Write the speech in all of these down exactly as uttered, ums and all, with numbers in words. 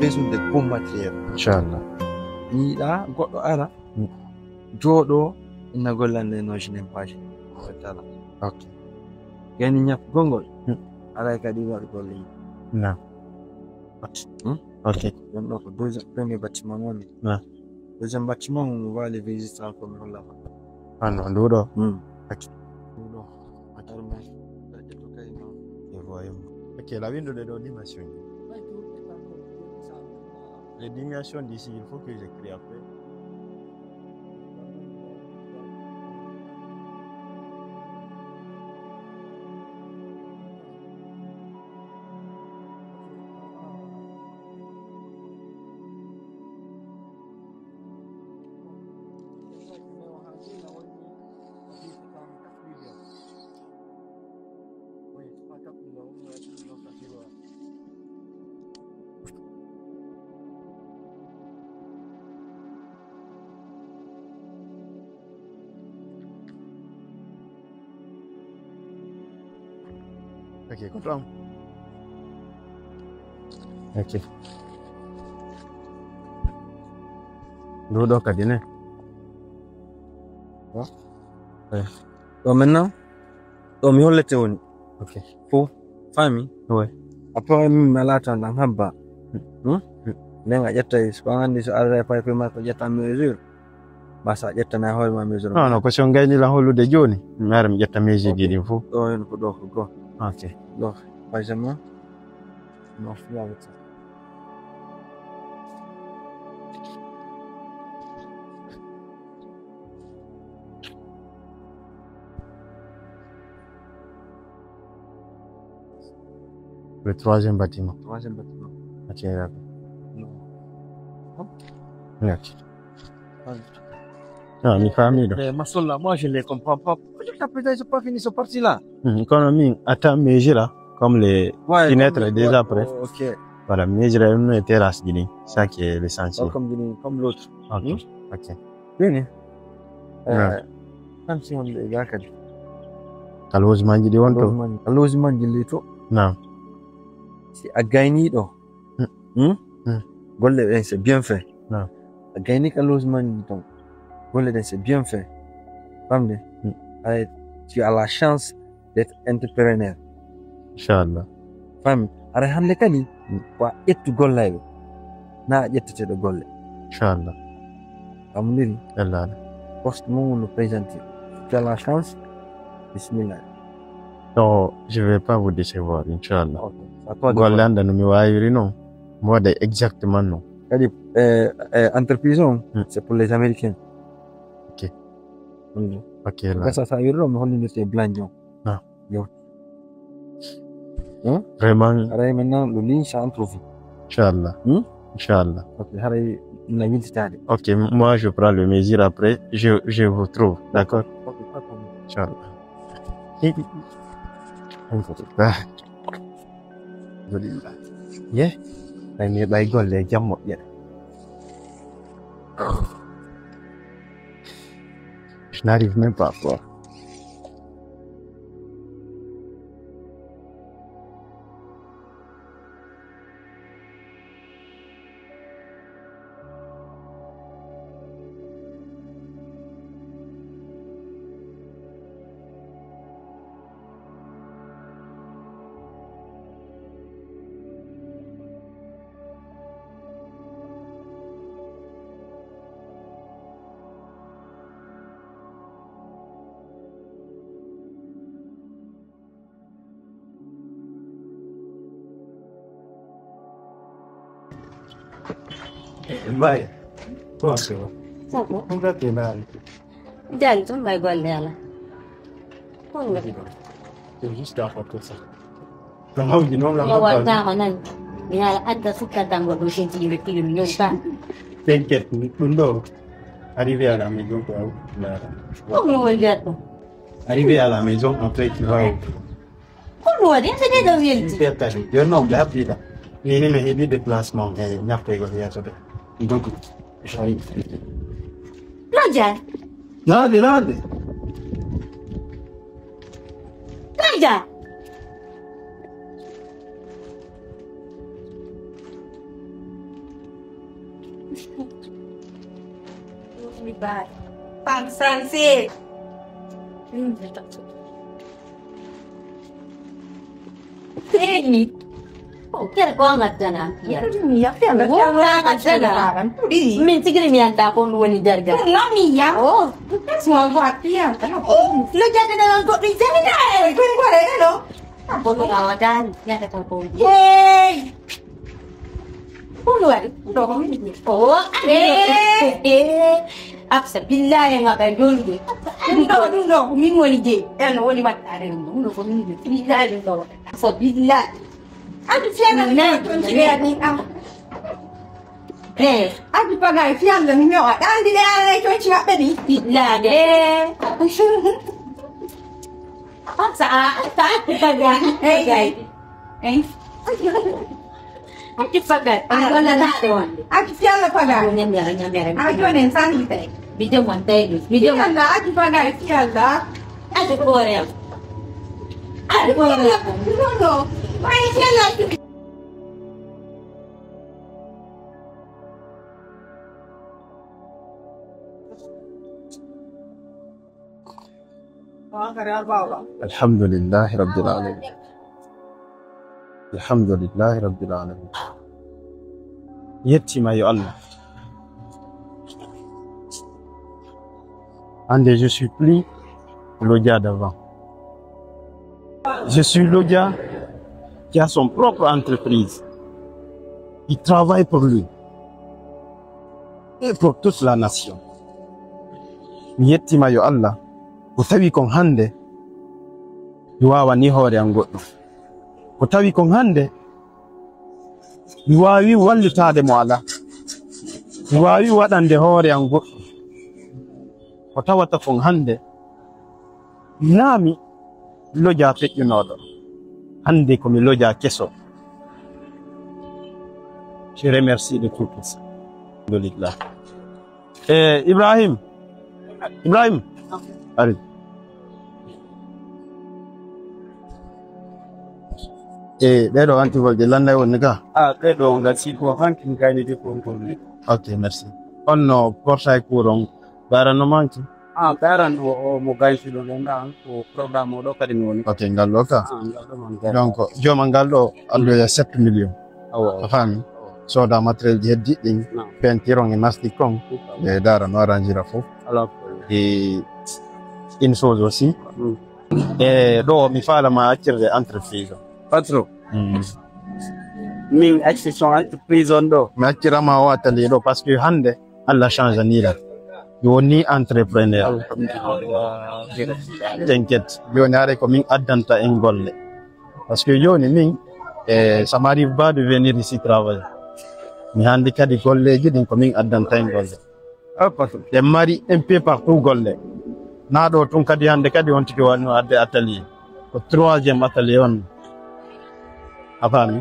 Besoin de bon matériel. Inchallah. Mi yiɗa goɗɗo ara, jooɗo, ina gollande no je n'aime pas. Tala. Ok. Gayni ñaf gongol. Aray kadi waɗugol leydi. Na. But, hmm? Ok. Ɗum ɗo ko deuxième, premier bâtiment woni. Na. Deuxième bâtiment, on va aller visiter encore, mi holla ma. Ah non, ndu ɗo. Hmm. Ok. Ndu ɗo. Atar mo. Ƴetto kay non. E voyons. Ok, la window de ɗo dimension. Les dimensions d'ici, il faut que j'écris après. Ok, ko ɗon. Ok. Ndu ɗo kadi ne. Ɗo? Eh. Ɗo maintenant, ɗo mi hollete woni. Ok. Fof, famille. Oui. Après, min mi alaa tan ɗan habba. Hmm? Nden a ƴettay, so an anndi so arata e paypay ma ko ƴetta mesure. Ma sa ƴettana hoore ma mesure. Non, non, ko si on gayni lan hollude jooni. Mi ara mi ƴetta mesure ji ɗin fof. Ɗo hen ko ɗo ko go. Ok. Ɗo, par exemple, non, fiyaɓe tan. Le troisième bâtiment. Troisième bâtiment. Ok, d'accord. Non. Merci. Ah, mi famille. Mais Massola, moi je les comprends pas. Pourquoi tu t'appelles, ils sont pas finis, ils sont partis là. Hmm, kono min attend mesure là, comme les fenêtres déjà prêtes. Ok. Voilà, mesure une terrasse gini, ça qui est l'essentiel. Comme gini, comme l'autre. Ok. Hmm? Ok. Bene. Eh, tan si wonde e ga kadi. Ka logement ji ɗi won to. Logement, ka logement ji ɗi to. Non. Si a gayni ɗo. Hmm? Hmm. Golle ɗen c'est bien fait. Non. A gayni ka logement ji ton. Golle ɗen c'est bien fait. Famde. Hmm. Ay, tu as la chance d'être entrepreneur. Inchallah. Fammi. Aray hannde kadi, ko a ƴettu gollayɓe, na a ƴetteteɗo golle. Inchallah. Famdiri? Ellaade. Poste mon no présenté. Tu as la chance. Bismillah. Non, je vais pas vous décevoir, inchallah. Ok. À toi de voir. Golle an ɗan no mi waawiri non. Mi waɗa exactement non. Kadi, eh, eh, entreprise on, c'est pour les Américains. Ok. Ok, là. Gasa sa wiri ɗo, mi hollinirte blanche on. Ah. Yo. Hmm? Vraiment. Aray maintenant, le ligne, ça entre vous. Inchallah. Hmm? Inchallah. Ok, haray na wiltitaade. Ok, moi je prends le mesure après, je, je vous trouve, d'accord? Ok, pas de problème. Inchallah. Alhamdulillah. Alhamdulillah. Ye, ay mi ɓay golle jam moƴƴere. Je n'arrive même pas à boire. Mbaye. Comment ça va? Ça va. Comment ça va? Jaaji tun mbay golle ala. Honno? C'est juste à côté ça. Ko hawji noon la. Yo waɗ dama nan. Mi ala adda sukka dango ɗo senti yimɓe kilo mi yoni ba. T'inquiète, ɗum ɗo. Arrivé à la maison, quoi. Ko mi woni gatto. Arrivé à la maison, après, tu vas. Ko mi waɗi, so ɗeɗo welti. Super tari. Yo non, ɓe haɓɓiɗa. Ni ni mi heɓi déplacement. Eh, ñappe go yeeso de. Donc, j'arrive. No jaa? Naade, naade. No jaa? Femme sensée. Seni. Oh, kere ko an gaddana. Ya. Ya, ya, ya, ya, ya, ya. Min sigiri mi anda ko woni darga. Non mi ya. Oh. That's my work. Ya. Oh. Lo jade na ko di jade. Ko ko re no. Ko ko awadan. Ya ko ko. Hey. Ko lo ari. Oh. Eh. Eh. Afsa billahi nga ɓe dolde. Ɗum ɗo, ɗum ɗo ko min woni de. En woni waɗɗaade ɗum ɗo. Ɗum ɗo ko min woni. Billahi ɗum ɗo. Afsa billahi. Adu fiyana mi toon ci ɓe ani am. Eh, adu paga e fiyam ɗo mi mi o ɗandi ɗe ala e toon ci maɓɓe ɗi. Billahi. Eh. Afsa a, afsa adu paga. Eh, eh. Eh. Accu fagal. Ah, wala na de wande. Accu fiyalla fagal. Ñamere, ñamere. Ah, joni en sani tay. Bijo mon tay. Bijo mon. Fiyalla, accu fagal, fiyalla. Accu kore. Accu kore. No, no. Mai fiyalla. Alhamdulillahi rabbil alamin. Alhamdulillahi rabbil alamin. Yettima yo Allah. Ande, je suis plus Lodja d'avant. Je suis Lodja qui a son propre entreprise. Il travaille pour lui et pour toute la nation. Mi yettima yo Allah. Ko tawi kon hannde mi waawani hoore am goɗɗum. Ko tawi kon hannde mi waawi wallitaade mo alaa. Mi waawi waɗande hoore am goɗɗum. Ko tawata kon hannde mi naami lojaa feƴƴunooɗo. Hannde ko mi lojaa keso. Je remercie de tout cœur. Alhamdulillah. Eh, Ibrahim. Ibrahim. Ari. Eh, ɓeɗo anti volde lannay wonni ka? Ah, ɓeɗo on ngal si ko hankin gayni de ko on. Ok, merci. On no portay courant. Bara no manki? Ah, bara no o mo gayni ɗo ɗon ɗan ko programme o ɗo kadi no woni. Ok, ngal ɗo ka. Ah, ngal ɗo man. Donc, joma ngal ɗo alloya sept millions. Awa. A faami? Awa. Sooda matériel ji heddi ɗin, non, peinture on e mastic on, non, ɓe dara no arrangera fof. Ala ko. E une chose aussi. Mm. E ɗo mi faala ma accirde entreprise o. Patron. Mm. Min acci son entreprise on ɗo. Mi accirama o atelier ɗo parce que hannde Allah change ni la. Mi woni entrepreneur. Alhamdulillah. T'inquiète. Joni are ko min addanta en golle. Parce que joni min, eh, ça m'arrive pas de venir ici travailler. Mi hannde kadi golleji ɗin ko min addanta en golle. Ah, patron. Ɗen mari un peu partout golle. Na ɗo tun kadi hannde kadi on tigi wano adde atelier. Ko troisième atelier on. A faami?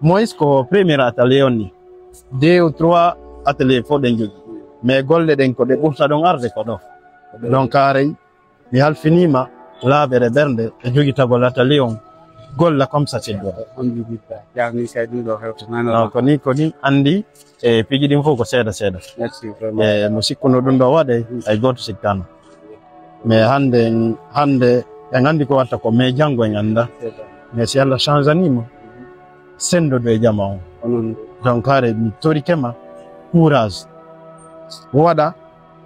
Moins ko premier atelier on ni. Deux ou trois atelier fof ɗen jogi. Mais golle ɗen ko ɗe ɓurta ɗon arde ko ɗo. Donc, haray mi halfiniima laaɓere ɓernde e jogitagol atelier on, golla comme ça c'est bon. On jogita. Jami kay ɗum ɗo hewtanano. Donc, ko ni, ko ni anndi e piiji ɗin fof ko seeɗa seeɗa. Merci vraiment. E mo sikkuno ɗum ɗo waɗe, hay gooto sikkano. Mais hannde, hannde en anndi ko watta ko, mais janngo en annda. Mais si Allah change anima, senndodo e jama on. Onon. Donc, haare mi torike ma, courage. Waɗa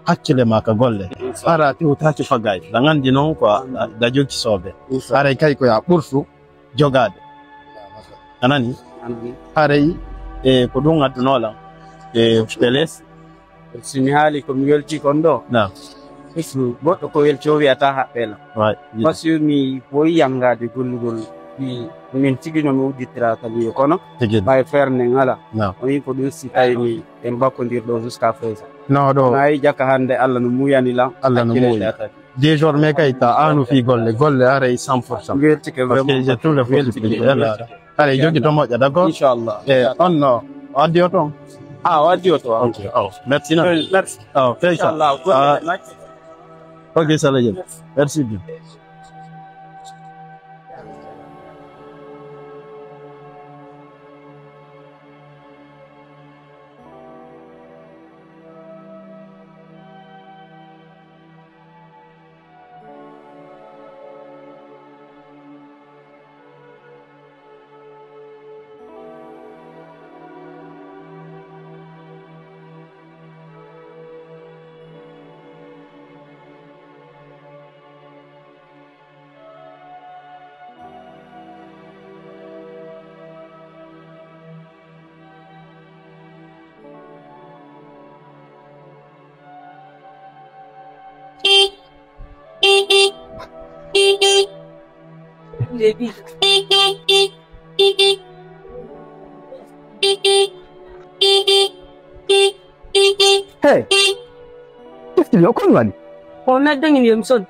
hakkille ma ka golle. Inshallah. Hara tewtaki fagay. Da nganndi noon ko a, a, da jogi soobe. Inshallah. Haray kay ko ya ɓurtu jogaade. A nani? Anani. Haray, e ko ɗum addunolam. E Peles. Si mi haali ko mi welti kon ɗo. Na. Goɗɗo ko welti o wiyata haɓɓela. Right. Parce que mi woyi yangade gollugol. Mi, min tigi no mi udditira ka liyo kono. Tigi. Ɓay fernde ngala. Na. O wi ko ɗum si tawi mi en bakkondirɗo jusqu'à présent. No ɗo. Na yi jaka hannde Allah no muyani lan. Allah no muyi. Désormais kay ta anu fi golle, golle haray cent pour cent. Weltike. Parce que vraiment. J'ai tout le possibilité. Weltike. Haray jogi to moƴƴa, d'accord? Inchallah. E on no o addi o toon? Ah, o addi o toon. Ok, aw. Merci na. Eh, merci. Aw, fey sa. Inchallah. Ah. Ok, Salah Diop. Merci bien. Hey, ƴefti ɗo, ko mi waɗi? Ko mi addani ɗum son.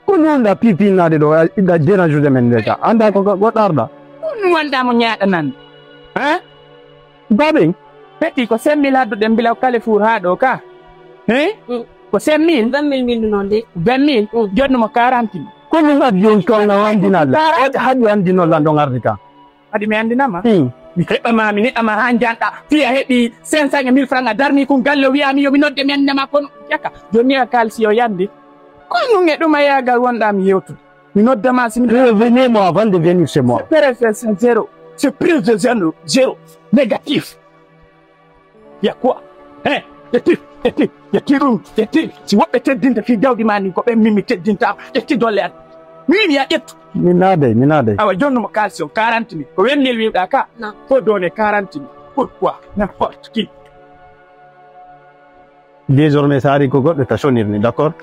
Ko mi wonda pipi naade ɗo, a, a dérange de men de ka. Anda ko, ko, ko ɗarɗa. Ko mi wonda mo ñaaɗa nan. Hein? Baben? Peti ko cinq mille hadduɗen mbila Carrefour haa ɗo ka. Hein? Mm. Ko cinq mille? Vingt mille min noon de. Vingt mille? Mm. Jonno mo quarante mille. Ko min addi on kawna o andinalla. Quarante. Haɗi andinol lan ɗon ardi ka. Haɗi mi andinama? Hmm. Mi heɓama, mi neɗɗama haa njanɗa. Fii a heɓi cinq cent mille francs a darni kun galle o wi'ami yo mi nodde mi andinama kono. Jaka. Joni a kalsi o yandi. Ko ɗum e ɗum a yaagal wonɗa mi yewtude. Mi noddama si mi Revenez-moi avant de venir chez moi. C'est presque zéro. C'est presque zéro. Zéro. Négatif. Ya quoi? Hein? Ƴetti, ƴetti, ƴetti ɗum, ƴetti. Si woɓɓe teddinte fii jawdi ma ndin, ko ɓen min mi teddinta, ƴetti dolle an. Mi wi'ni a ƴettu. Mi naadey, mi naadey. Awa, jonno mo kaalisi on, quarante mille. Ko vingt mille wi'uɗaa ka? Non. Faut donner quarante mille. Pourquoi? N'importe qui. Désormais, so ari ko goɗɗo ta sonirni, d'accord?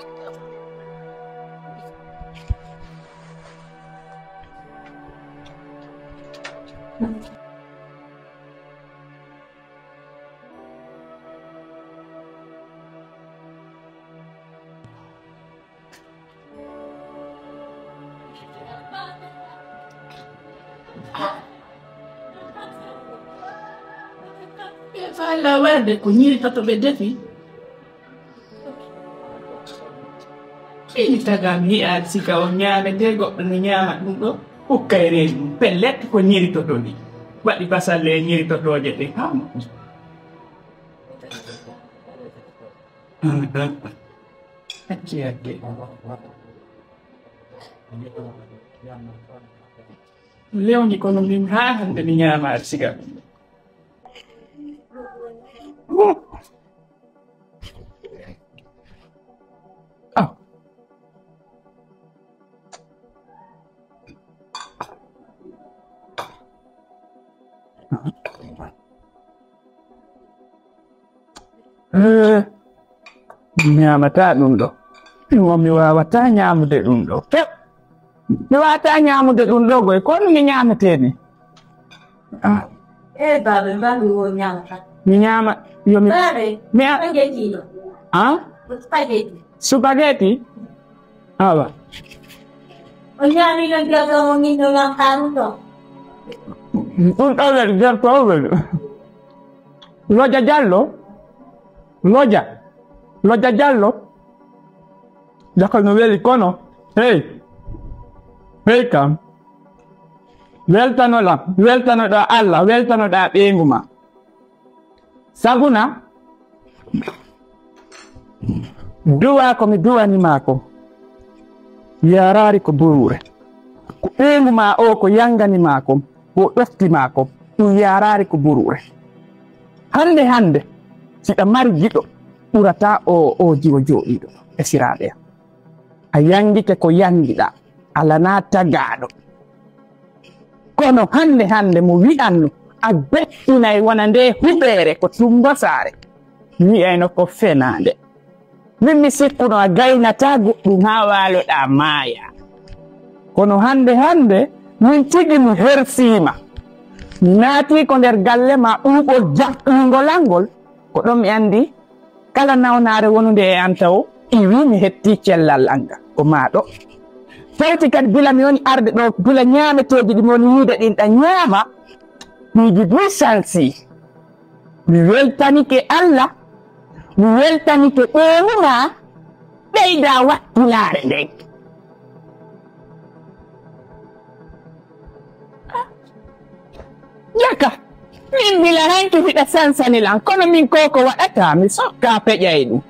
Ɓe faalaa warde ko ñiiri toto ɓe defi. Fini tagaa mi yi'aali siga on ñaametee, goɗɗo no ñaama ɗum ɗo, ukkay reedu mum. Pellet, ko ñiiri toto ni. Waɗi basalle e ñiiri totooje ɗe. Hamo. Acci, acci. Lewni kono min haa hannde mi ñaamaali siga. Ah. Eh, mi ñaamataa ɗum ɗo. Ɗum on mi waawataa ñaamude ɗum ɗo. Few. Mi waawataa ñaamude ɗum ɗo goy. Kono mi ñaametee ni. Ah. Eh, baaba, mbaɗu wo ñaamata. Mi ñaama, yo mi Baaba, mi a- spaghetti ɗo. Ah? Spaghetti. Spaghetti? Awa. O ñaami no gerto mo min no lankaru to. Ɗum ɗo weli, gerto o weli. Loja Jallo. Loja. Loja Jallo. Jaka no weli kono. Hey. Hey kam. Weltanoɗaa, weltanoɗaa Allah, weltanoɗaa ɓeyngu ma. Saguna, duwa ko mi duwani ma ko, yaraari ko buruure. Ko ɓeyngu ma o ko yangani ma ko, ko ɗofti ma ko, ɗum yaraari ko buruure. Hannde, hannde, siɗa mari giɗo, ɓurata o, o jiwo jooɗiiɗo e siraaɓe am. A yangike ko yangiɗaa, alanaa tagaaɗo. Kono hannde hannde mo wi'anno a bettinay wona nde huɓeere ko Tummbo Saare, wi'ayno ko fenaande. Min mi sikkuno a gaynataa goɗɗum haa waaloɗaa maayaa. Kono hannde hannde min tigi mi hersiima. Mi naatii ko nder galle ma ɓuuɓol jaɓɓingol an ngol, ko ɗon mi anndi kala nawnaare wonunde e an tawo, iwi mi hetti cellal an ngal, ko maa ɗo. Tawti kadi gila mi woni arde ɗo, gila ñaameteeji ɗi mi woni yiide ɗin ɗa ñaama, piiji buy sansi. Mi weltanike Allah, mi weltanike ɓeyngu maa, ɓeydaa wattinaare nden. Jaka, min mbila hanki hiɗa sansani lan, kono min ko ko waɗata, mi sokka peƴay ɗum.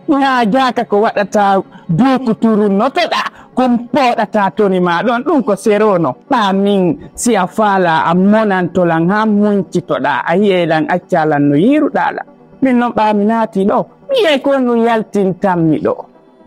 Mi haajaaka ko waɗata duuku turunnotoɗaa, ko pooɗata toni maa ɗon, ɗum ko serono. Ɓaa min, si a faalaa, a monanto lan haa muncitoɗaa, a yi'ay lan, accaa lan no yiiruɗaa lan. Min non ɓaa mi naati ɗo, mi yi'ay ko honɗum yaltintammi ɗo.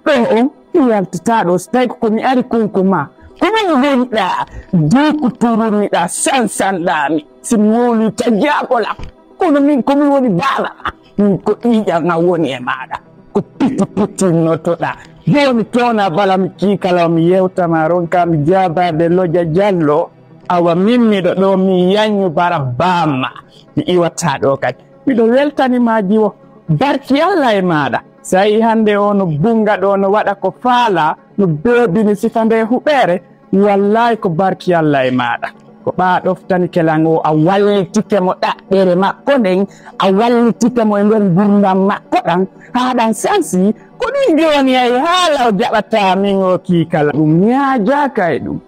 Ɗo on, mi yaltataa ɗo, so tawi ko mi ari kon ko maa. Ko min wonɗaa, duuku turunniɗaa, sansanɗaa mi. Si mi wowlii tajaagol am. Kono min ko mi woni baaba maa. Min ko ƴiiƴam am woni e maaɗa. Ko piti pitinnotoɗaa. Joni tona bala mi kii kala mi yewtama ronka mi jabaade loja jallo. Awa min miɗo ɗo mi yanyu bara bamma. Mi iwata ɗo kadi. Miɗo weltani ma jiwo. Barki Allah e maɗa. Sa yi hande o no bunga ɗo no waɗa ko faala no bebini sifa nde huɓere. Wallahi ko barki Allah e maɗa. Ko ɓa ɗoftani kelan o a wallitike mo ɗaɓɓere makko nden a wallitike mo e nder gurdam makko ɗan. Haa ɗan sansi ko ɗum jooni ay haala o jaɓata min o kii kala ɗum ñaajaaka e ɗum.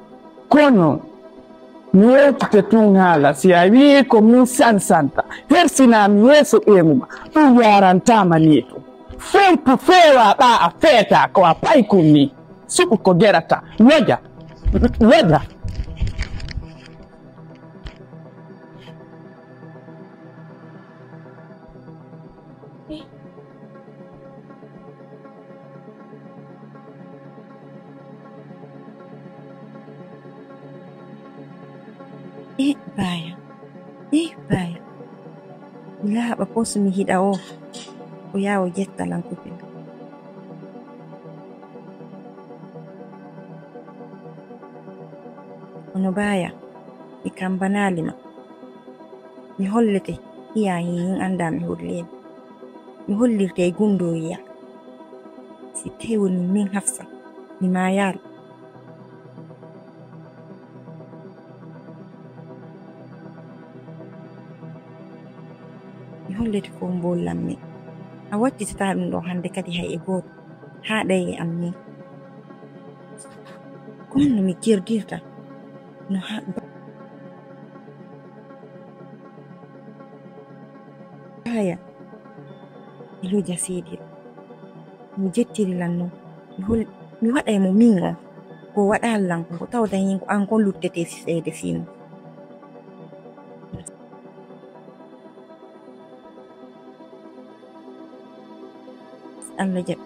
Kono mi weetite tun haala si a wii ko min sansanta hersinaa mi yeeso ɓeeŋu ma ɗum yaarantama nii tun. Fempu feewa ɓa a feeta ko a paykun ni. Suɓu ko gerata. Loja. Loja. Eh, baya. Eh, baya. Mi laaɓa pos mi hiɗa o. O yaha o jetta lan kupe. Kono baya, mi kambanaali ma. Mi hollete hiya hin annda mi holleeni. Mi hollirte e gunndooyiya. Si tawi woni min Hafsa, mi maayaali. Mi hollete ko mbollammi. A wattitataa ɗum ɗo hannde kadi hay e gooto. Haaɗay e am ni. Ko honno mi jerdirta? No ha-, haya. Iluja seedira. Mi jettiri lan non. Mi hol-, mi waɗay mo min on. Ko waɗal lan ko tawda hen ko an kon luttete seede fii mum. Allah jaɓi,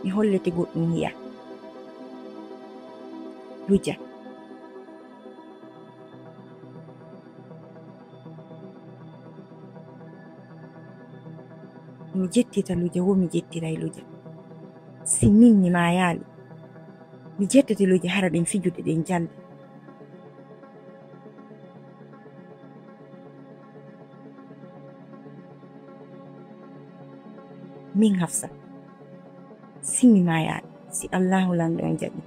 mi hollete goɗɗum yiya. Luja. Mi jettita Luja, wo mi jettiray Luja. Si min mi maayaali, mi jettete Luja hara ɗen fijude ɗen jalli. Min Hafsa, si mi maayaali, si Allaahu Lanɗo on jaɓi.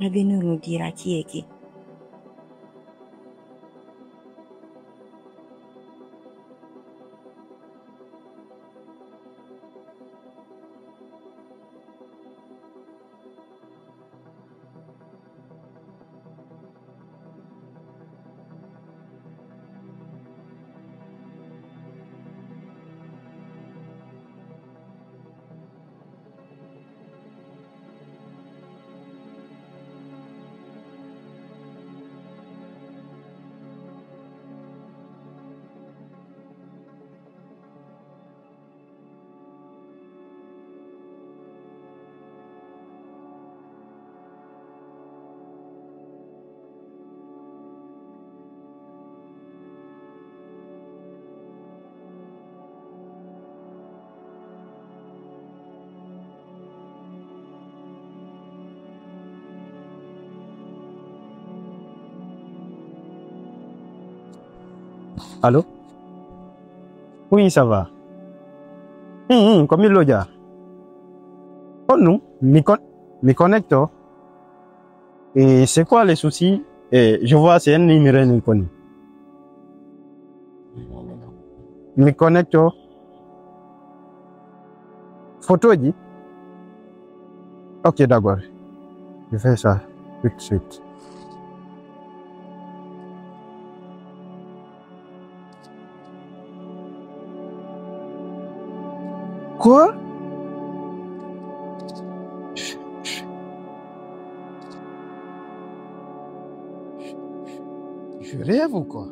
Rabi Nuur no diira kiyeeki. Allô? Oui, ça va. Hum, hum, ko mi Loja. Ko ɗum? Mi con-, mi connecto. Et c'est quoi le souci? Et je vois c'est un numéro ni koni. Mi connecto. Photoji? Ok, d'accord. Je fais ça tout de suite. Quoi? Je rêve ou quoi?